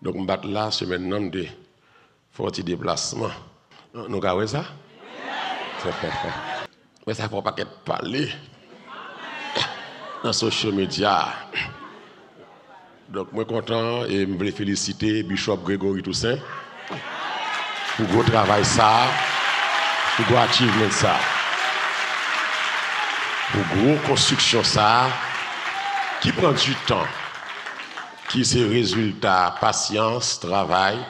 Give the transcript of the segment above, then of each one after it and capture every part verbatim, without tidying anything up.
Donk, m pa t la semèn nan, m te fè yon ti deplasman. Nou ka wè sa? Mwen sa fè yon pakèt pale nan social media. Donk, mwen kontan e m vle felisite Bishop Gregory Toussaint pou gwo travay sa a, pou gwo achievement sa a, pou gwo konstriksyon sa a ki pran du tan, ki se rezilta pasyans, travay,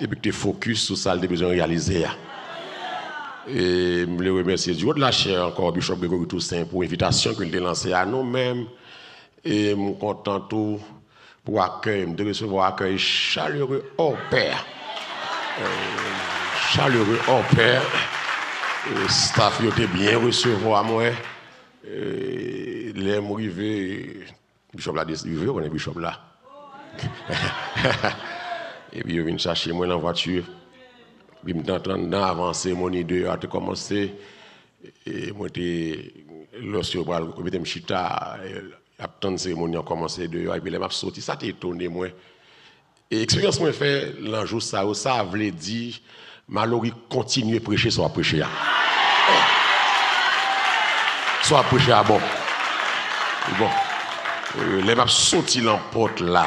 epi ki te fokis sou sa l te bezwen reyalize a. E m vle remèsye du haut de la chair ankò Bishop Gregory Toussaint pou envitasyon ke l te lanse a nou menm. E m kontan tou pou akèy, m te resevwa akèy chalere hors pair. Euh, chalere hors pair. E staff yo te byen resevwa mwen. E lè m rive, Bishop la des-, rive, ou konnen Bishop la. Epi yo vin chache mwen nan vwati. Epi m te antre anndan avan seremoni deyò a te kòmanse. E mwen te, lòske yo pral mete m chita, e, ap tann seremoni an kòmanse deyò, epi lè m ap soti, sa te etone mwen. E eksperyans mwen fè nan jou sa yo, sa vle di Malory kontinye preche sa w ap preche a. Sa w ap preche a bon. Bon. E, lè m ap soti nan pòt la,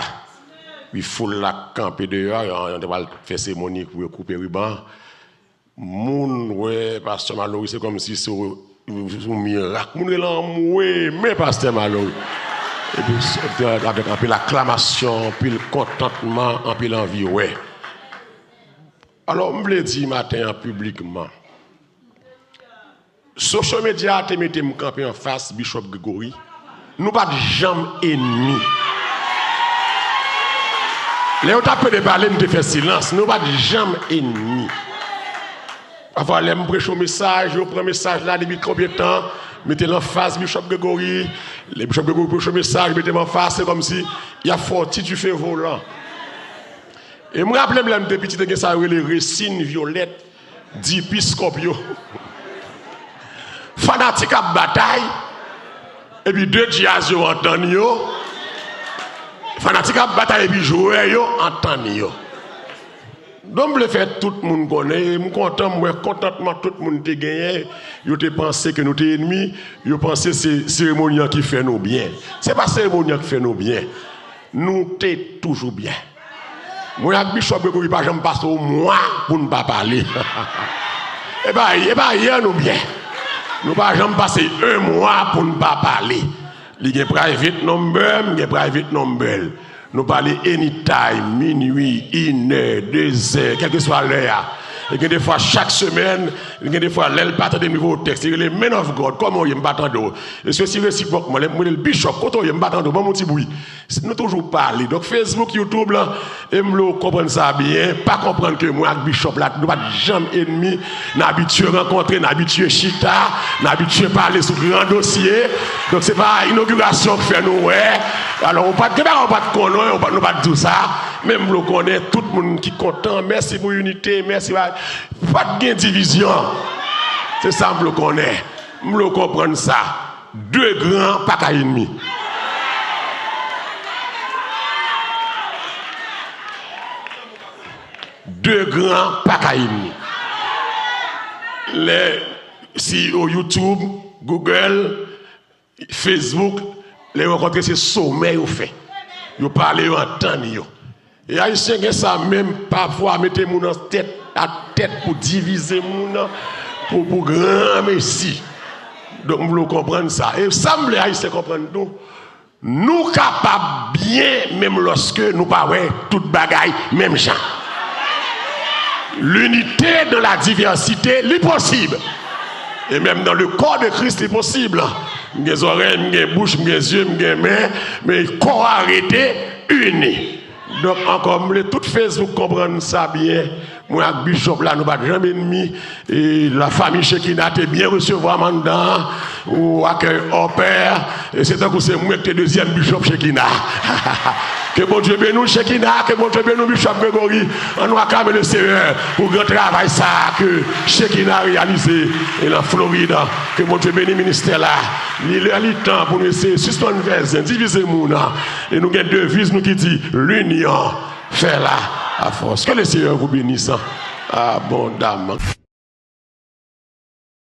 epi foul la kanpe deyò, yo, yo te pral fè seremoni pou yo koupe riban. Moun wè Pastè Malory, se kòmsi se yon, yon mirak. Moun rele anmwe, men Pastè Malory. Epi, avèk anpil aklamasyon, anpil kontantman, anpil anvi wè. Alò, m vle di maten an piblikman, social media a te mete m kanpe anfas Bishop Gregory. Nou pa t janm enmi. Lè yo t ap pede pale, m te fè silans. Nou pa t janm enmi. Pafwa, lè m preche yon mesaj, yo pran mesaj la depi konbyen tan, mete l anfas Bishop Gregory. Lè Bishop Gregory preche yon mesaj, mete m anfas, se kòmsi y ap fè yon ti dife volan. E m raple m, lè m te piti, te gen sa yo rele resin vyolèt, dipiskòp yo. Fanatik ap batay, epi de djaz yo antann yo. Fanatik ap batay, epi jwè yo antann yo. Donk, m vle fè tout moun konnen, e m kontan, m wè kontantman tout moun te genyen. Yo te panse ke nou te enmi, yo panse se seremoni an ki fè nou byen. Se pa seremoni an ki fè nou byen. Nou te toujou byen. Mwen ak Bishop Gregory pa janm pase yon mwa pou n pa pale. E pa, e pa yè nou byen. Nou pa janm pase yon mwa pou n pa pale. Li gen private number, m gen private number l. Nou pale anytime, minui, inè, dezè, kèlkeswa lè a. E gen defwa chak semèn, e gen defwa lè l pa tande m, li voye yon tèks, li rele, "Man of God, kòman w ye? M pa tande w." E se si resipwòkman, lè m rele l, "Bishop, kote w ye? M pa tande w, ban m yon ti bri." Nou toujou pale. Donk, Facebook, YouTube lan, e m vle w konprann sa byen, pa konprann ke mwen ak Bishop la, nou pa t janm enmi, n abitye rankontre, n abitye chita, n abitye pale sou gran dosye. Donk, se pa inogirasyon k fè nou wè. Alò, ou pa t gen bagay, ou pa t konnen, ou pa, nou pa t di w sa, men m vle w konnen, tout moun ki kontan, mèsi pou inite, mèsi, pa, pa t gen divizyon. Se sa m vle w konnen. M vle w konprann sa. De gran pa ka enmi. De gran pa ka enmi. Lè C E O YouTube, Google, Facebook, lè yo rankontre, se somè yo fè. Yo pale, yo antann yo. E Ayisyen gen sa menm, pafwa mete moun an tèt, a tèt pou divize moun, pou, pou granmesi. Donk, m vle w konprann sa. E sa m vle Ayisyen konprann tou, nou kapab byen menm lòske nou pa wè tout bagay menm jan. L'unité dans la diversité, li posib. E menm dans le corps de Christ, li posib. M gen zòrèy, m gen bouch, m gen zye, m gen men, men kò a rete ini. Donk, ankò, m vle tout Facebook konprann sa byen. Mwen ak Bishop la, nou pa t janm ennmi. E la famille Shekinah te byen resevwa m anndan an, ou akèy hors pair. E se tankou se mwen ki te dezyèm Bishop Shekinah. Ke Bondye beni w, Shekinah, ke Bondye beni w, Bishop Gregory. Ann nou aklame le Seyè pou gran travay sa a ke Shekinah reyalize e nan Florid. Ke Bondye beni ministè la. Li lè, li tan pou nou eseye sispann fè zen, divize moun. E nou gen deviz nou ki di, l'union fait la force. Que le Seigneur vous bénisse abondamment.